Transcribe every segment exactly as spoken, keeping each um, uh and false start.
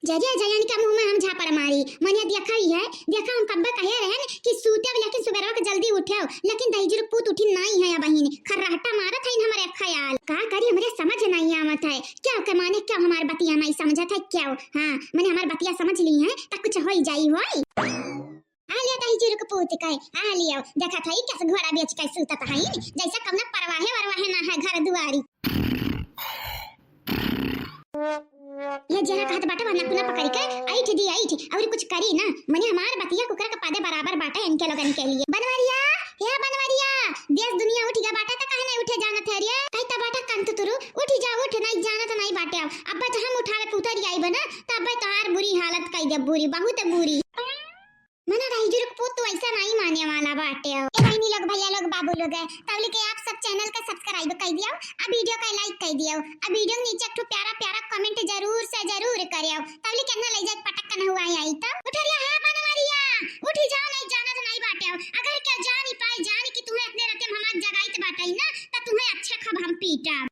जरिया जयन का मुँह में हम झापड़ मारी। मने देखा ही है, देखा हम कब्बे कहे रहन कि सूते, लेकिन सुबेरवा के जल्दी उठे, लेकिन दहिजुर पूत उठी नाई है। अबहिन खर्राटा मारत है हमारे ख्याल। का करी, हमरे समझ नहीं आवत है। क्या के माने, क्या हमार बतिया नहीं समझत है, क्या? हाँ, मने हमार बतिया समझ ली है, त कुछ होई जाई होई। आ ले दहिजुर के पूत के, आ लियो, देखत है कस घोड़ा बेच के सूतत है, जैसे कौनो परवाहे वरवाहे ना है घर दुआरी। ये जरा कहत बाटे, वरना कुना पकड़ के ऐठ दी, ऐठ, और कुछ करी ना। मने हमार बतिया कुकर के पादे बराबर बाटे इनके लोगन के लिए। बनवरिया, हे बनवरिया, देश दुनिया उठ गया बाटे, त काहे नहीं उठे जानत है रे? कहता बाटे कंतुतुरु, उठ जा, उठ, नहीं जानत नहीं बाटे। अब, अब तो हम उठावे के उतर आइब ना, तब तोहार बुरी हालत कई दे, बुरी, बहुत बुरी। मने दहिजुर के पूत, तू ऐसा नहीं माने वाला बाटे हो। ए बहिनी लोग, भैया लोग, बाबू लोग है, तबले के आप सब channel का subscribe कर दियो, आ video का like कर दियो, आ video के नीचे एक ठो प्यारा प्यारा comment जरूर से जरूर करियो, तबले के ना ले जाए पटक के ना हुआ आई तो। उठ रिया है बनवरिया, उठी जाओ, नहीं जाना तो नहीं बाटे हो। अगर क्या जानी पाए, जानी कि तुम्हें अपने रते में हमार जगाइत बाटे ना, तो तुम्हें अच्छा खब हम पीटा।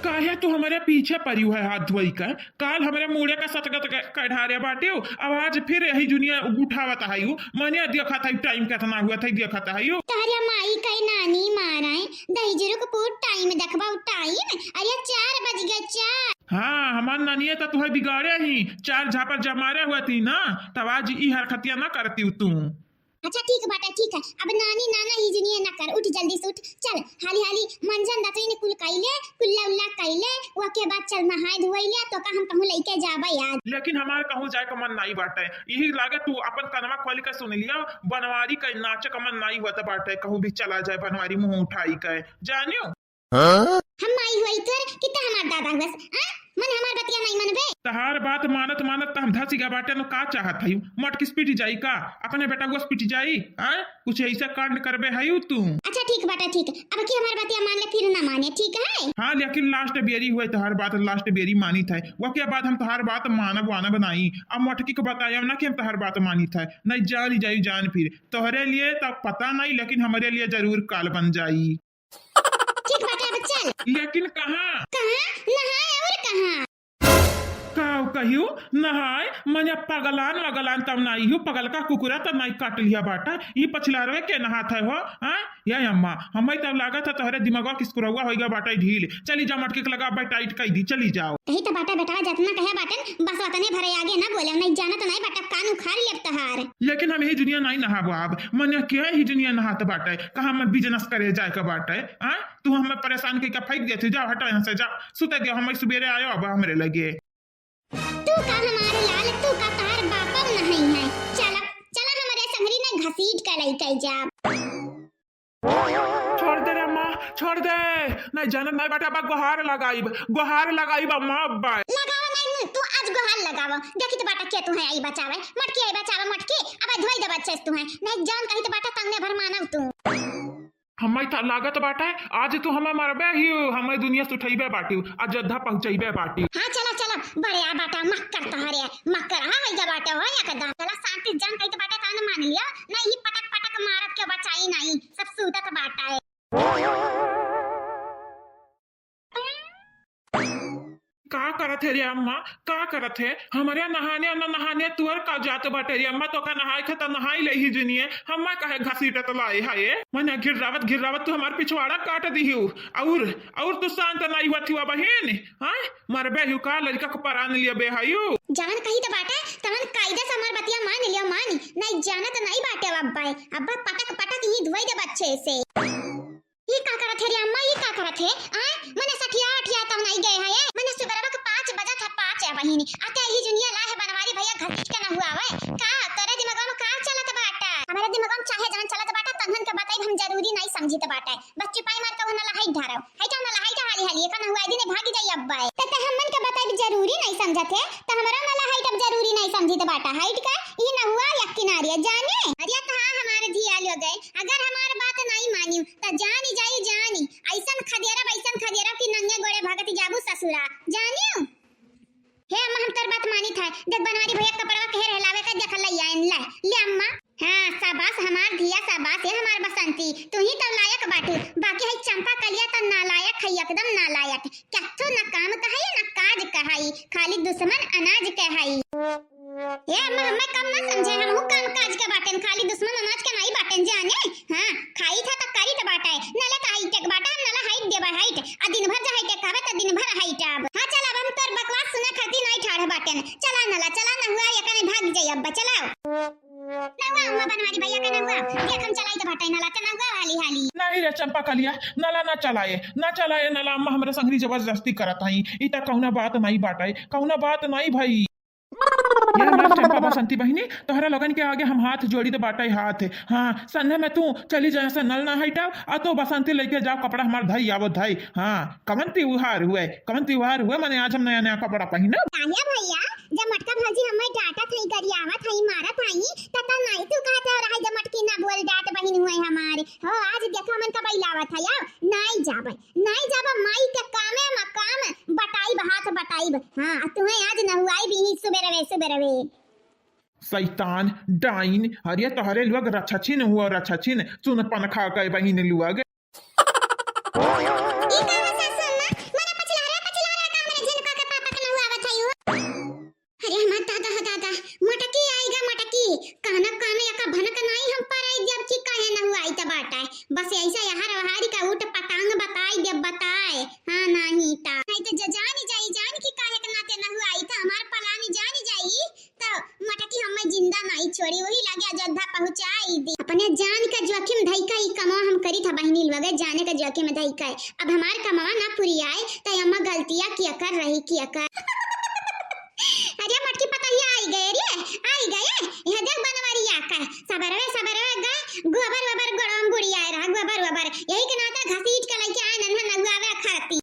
काहे तू हमरे पीछे परिउ है हाथ धोई के? काल हमरे मूड़े का सतगत क-, कढ़ारे बाटिउ, अब आज फिर यही दुनिया उठावत आइउ। मने देखत है time केतना हुआ था, देखत आइउ। तहरे माई कई नानी माराए, दहिजुर के पूत time देखबा, time, अरे चार बज गए, चार। हाँ, हमार नानिया त तुहे बिगाड़े ही, चार झापड़ जमारे हुआ थी ना, तब आज ई हरकतिया ना करती तू। अच्छा ठीक बाटे, ठीक है। अब नानी नाना ही जिनिए ना कर, उठ जल्दी से उठ, चल हाली हाली मंजन दतुइन कुल कइले, कुल्ला उल्ला कइले, ओके बाद चल नहाए धोइले, तो का हम कहूँ लइके जाबे याद। लेकिन हमार कहूँ जाए का मन नाई बाटे, यही लागे तू अपन कनवा खोल के सुन लिया, बनवारी का नाचे का मन नाई हुआ बाटे, कहूँ भी चला जाए बनवारी मुँह उठाई के, जानियो। हाँ? हम माई हुई तोर कि त हमार दादा हुअस? हाँ? मन हमार बतिया नहीं मनबे? तहार बात मानत मानत त हम धसी गा बाटे न, का चाहत हयू? मटकिस पिट जाई का? अपने बेटा हुअस पिट जाई? हाँ? कुछ ऐसा कांड करबे हयू तू? अच्छा ठीक बाटे, ठीक। अब की हमार बतिया मान ले, फिर ना माने, ठीक है? हाँ, लेकिन last बेरी हुए तहार बात, last बेरी मानित है। वके बाद हम तहार बात मानब वानब नाई। अब मटकी को बताया ना कि हम तहार बात मानित है। नहीं जान जाई जान फिर। तोहरे लिए तब पता नहीं, लेकिन हमरे लिए जरूर काल बन जाई। ठीक बाटे, अब चल। लेकिन कहाँ? कहाँ? नहाए और कहाँ? का कहियो नहाए? मने पगलान वगलान तब नाई हो, पगल का कुकुरा तब नाई काट लिया बाटा। ई पछिलारवे के नहात है हो, हाँ? या अम्मा, हमें तब लागत है तोहरे दिमागवा किसकुरवा होइगा बाटा ढील। चली जा मटकी के लगा बाटा tight कई दी, चली जाओ। यही तो बाटा बेटा, जतना कहे बाटन, बस वतने भरे आगे ना बोले, नहीं जाना तो नहीं बाटा, कान उखाड़ लेब तहार। लेकिन हम यही दुनिया नहीं नहाबो अब, मने के ही दुनिया नहात बाटे, कहाँ हम business करे जाए के बाटे, हाँ? तू हमें परेशान कइके फेंक देती, जाओ हटो यहाँ से, जाओ, सुते दियो, हम सुबेरे आयो अब हमरे लगे। तू का हमारे लाल, तू का तार बापम नहीं है। चला, चला हमरे संगरी ने घसीट के लइके जा। छोड़ दे रे अम्मा, छोड़ दे। नहीं जानत नहीं बाटे, अब गोहार लगाइब, गोहार लगाइब अम्मा, अब। लगावा नहीं, तू आज गोहार लगावा। देखी तो बाटा के तू है आई बचावे, मटकी आई बचावे, मटकी, अब धोई दे बच्चे तू है। नहीं जान कही तो बाटा तंगने भर मानव तू। हमें त लागत बाटे, आज तू हमें मरबे ही, हमें दुनिया से उठैबे बाटी, अयोध्या पहुँचैबे बाटी। हाँ, चला, चला, बड़े आ बाटा, मक्कर तोहरे, मक्कर, हाँ, वही बाटे, हो, या कदा। चला, शांति से जान कही तो बाटे, तान मान लिया, नहीं, पटक, पटक मारत के बचाई नहीं, सब सूतत बाटे। का करत है रे अम्मा, का करत है? हमरे नहाने न नहाने तुअर का जात बाटे रे अम्मा, तो का नहाए थे त नहाई ले ही जुनिए, हम्मा काहे घसीटत लाए है? मने घिर्रावत घिर्रावत तू हमार पिछवाड़ा काट दिहू, और, और तू शांत नाई हुआ थी बहिन, हाँ? मरबे हु का लड़का को परान लिया बे हयू? जवन कही त बाटे, तवन कायदे से हमार बतिया मान लियो, मान, नहीं जानत नहीं बाटे अब अब्बा, अब्बा पटक पटक ही धोई दे बच्चे से। ई का करत है रे अम्मा, ई का करत है? आय, मने सठिया अठिया तब नहीं गए है, मने सुबेरवा के पाँच बजत है, पाँच है बहिनी। आते ही जुनिया ला है बनवारी भैया घसीट के न हुआ है। का, तोरे दिमाग में का चलत बाटा? हमारे दिमाग में चाहे जवन चलत बाटा, तंगन के बताई हम जरूरी नहीं समझित बाटा। बस चुपाई मार के वो नला हाइट ढारो। हाइट नला हाइट हाली हाली, एका न हुआ दिन भाग जाई अब्बा। त, त हमन के बताई जरूरी नहीं समझत है, त हमरा नला हाइट अब जरूरी नहीं समझित बाटा। हाइट का, ई न हुआ या किनारिया जाने। अरे त हाँ हमारे धिया लोग है, अगर हमार बात नहीं मानियो, त जानी जाई जानी, ऐसन खदेरब, ऐसन खदेरब कि नंगे गोड़े भगत जाबू ससुरा, जानियो। हे अम्मा, हम तोर बात मानित है, देख बनवारी भैया कपड़वा के हेर हेलावे के देख लई आइन, ले, ले अम्मा। हाँ, शाबाश हमार धिया, शाबाश, हे हमार बसंती, तू ही तो लायक बाटू, बाकी है चंपा कलिया तो नालायक है, एकदम नालायक, कथो न काम कहाई, न काज कहाई, खाली दुश्मन अनाज के हई। ए अम्मा, हम्मे कम ना समझे, हमहू काम काज के बाटेन, खाली दुश्मन अनाज के नाई बाटेन जाने। हाँ, खाई था त करी त बाटे, नला त हाइट के बाटे, नला हाइट देबा हाइट, आ दिन भर जे हाइट के कहबे त दिन भर हाइट आब। हाँ चल, अब हम तोर बकवास सुने खातिर नाई ठाढ़ बाटेन, चला नला, चला नहुआ, एकने भाग जाई अब, चलाओ। नहुआ अम्मा बनवारी भैया के नहुआ, देख हम चलाई त बाटे नला, त नहुआ हाली हाली। नहीं रे चंपा कलिया, नला ना चलाए, ना चलाए नला, अम्मा हमरे संगरी जबरदस्ती करत हई, ई त कौना बात नाई बाटे, कौना बात नाई भई। ये हमार चंपा बसंती बहिनी, तोहरा लोगन के आगे हम हाथ जोड़ी त बाटे हाथ। हाँ, संध्या में तू चली जा, से नल ना हटाओ, आ तो बसंती लेके जाओ कपड़ा हमार धई आवो धई। हाँ, कवन त्योहार हुए, कवन त्योहार हुए, मने आज हम नया नया कपड़ा पहिनब। काहे भैया, जब मटका भौजी हमें डांटत हई, गरियावत हई, मारत हई, त त नाई तू कहत हो रहा, जब मटकी ना बोल डांट बहिन हुए हमारे। हो, आज देखो हमन का बैलावत है, आओ, नाई जाबे, नाई जाबे, माई के कामे में काम बटाइब, हाथ बटाइब। हाँ, आ तुहें आज नहुआई भी सुबेरवे, सुबेरवे। शैतान, डाइन, अरे तोहरे लोग रछछिन हुआ, रछछिन, सुन पनखा के बहिन लोग। ई का है सासु अम्मा? मने पचलहरा, पचलहरा का हमरे झिनका के पापा के नहुआवत हई हो? अरे हमार दादा हो दादा, मटकी आइगा मटकी, काना काना एका भनक नाई हम पराई देब कि काहे नहुआइत बाटे। बस ऐसा यहर वहारी का उठ पटांग बताई देब बताए। हाँ नाही ता। नहीं तो ज-, जानी जाई जान कि काहे के नाते नहुआइत, हमार पलानी जानी जाई। त मटकी हमें जिंदा नाई छोड़ी, वही लागे अयोध्या पहुँचाई दी। अपने जान का जोखिम धई का ई कमवा हम करी था बहिनी लोग, जाने का जोखिम धई का। अब हमार कमवा ना पुरियाए, त अम्मा गलतिया किया कर रही, किया कर। अरे मटकी पतहिया आई गए रे, आई गए। यह देख बनवरिया का, सबरवे, सबरवे गा, गोबर वबर गोड़वा में बुड़ियाए रहा, गोबर वबर। यही के नाते घसीट के लइके आए नन्हा नहुआवे खाती।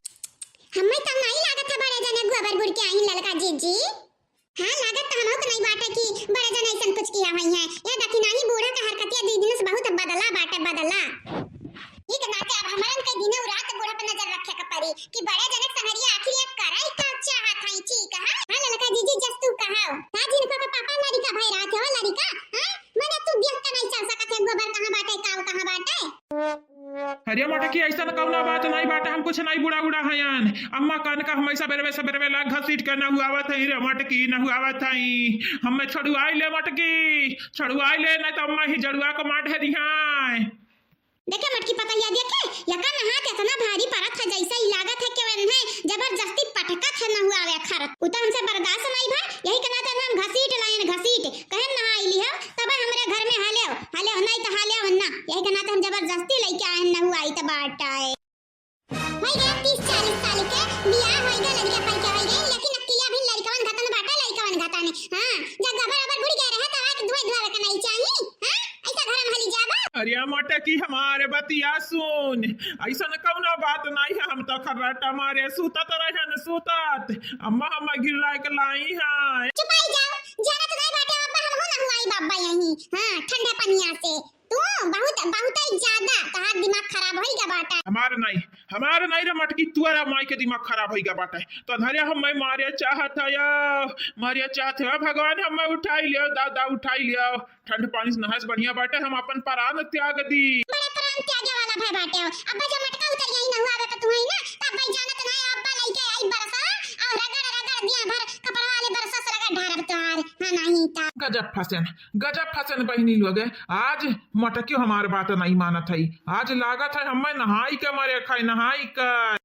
हमें त नाई लागत है बड़े जने गोबर बुड़ के आई ललका जीजी। हाँ, लागत त हमहू के नहीं बाटे कि बड़े जन ऐसन कुछ किया हुई है। ये देखी नाही, बूढ़ा के हरकतिया दीदी से बहुत बदला बाटे, बदला। ई के नाते अब हमरन के दिनों रात बूढ़ा पे नजर रखे के पड़ी कि बड़े जने संगरिया आखिर ये करई का चाहत हई, ठीक है? हाँ, ललका जीजी, जस तू कहाओ। का जिनका के पापा लड़िका भई रहत हो, लड़िका? हाँ? मने तू देख के नहीं चल सकत है, गोबर कहाँ बाटे, काव कहाँ बाटे? अरे मटकी, ऐसन कौना बात नाई बाटे, हम कुछ नाई बूढ़ा उड़ा हयन। अम्मा कहन का हमें सबेरवे सबेरवे लाग घसीट के नहुआवत हई रे मटकी, नहुआवत हई। हमें छड़ुआई ले मटकी, छड़ुआई ले, नहीं तो अम्मा ही जड़ुआ को मार ढेरी हैं। देखे मटकी पतलिया, देखे, यका नहात इतना भारी परत है, जैसे ही लागत है कि वन्हे जबरदस्ती पटकत है नहुआवे खातिर। उ तो हमसे बर्दाश्त नाई भा, यही के नाते हम घसीट लायन, घसीट। कहेन नहाई लिहो, तब हमरे घर में हालेव, हालेव, नहीं तो हालेव ना। यही के नाते हम जबरदस्ती लइके आए, नहुआइत बाटे। होई गए तीस चालीस साल के, बियाह होई गए, लड़िका पाई के होई गए, लेकिन अकेले अभी लड़िकवन घतन बाटे, लड़िकवन घतन। हाँ, जब गोबर ओबर बुड़ गए रहे, तब आके धोए धोआवे के नहीं चाही। हाँ, ऐसा घर में हली जाबो। अरे मटकी, हमारे बतिया सुन, ऐसन कौनो बात नाई है, हम तो खर्राटा मारे सूतत रहन, सूतत। अम्मा, हम गिर लायक लाई हैं। चुपाई जाओ, जाना तो नहीं बाटे, अब्बा हम हो ना हुआई बाब्बा यहीं। हाँ, ठंडा पनिया से। तू बहुत, बहुत ही ज्यादा, तोहार दिमाग खराब होई गया बाटे। हमार नाई, हमार नाई रे मटकी, तुअरा माई के दिमाग खराब होई गया बाटे। तो धरिया हम मैं मारे चाहत है, मारे चाहत है, भगवान हम मैं उठाई लियो, दादा उठाई लियो। ठंड पानी से नहाए से बढ़िया बाटे हम अपन प्राण त्याग दी। बड़ा प्राण त्यागे वाला भय बाटे हो। अब्बा जब मटका उतर जाई नहुआवे तो तू ही ना, तब भाई जानत ना है, अब्बा लइके आई बरसा, और रगड़ रगड़ दिया भर कपड़ा वाले बरसा से रगड़ ढारब तोहार। हाँ, नहीं ता। गजब फसन, गजब फसन बहिनी लोग। आज मटकियो हमार बात नहीं मानत है। आज लागत है हमें नहाई के मरे खाए, नहाई के।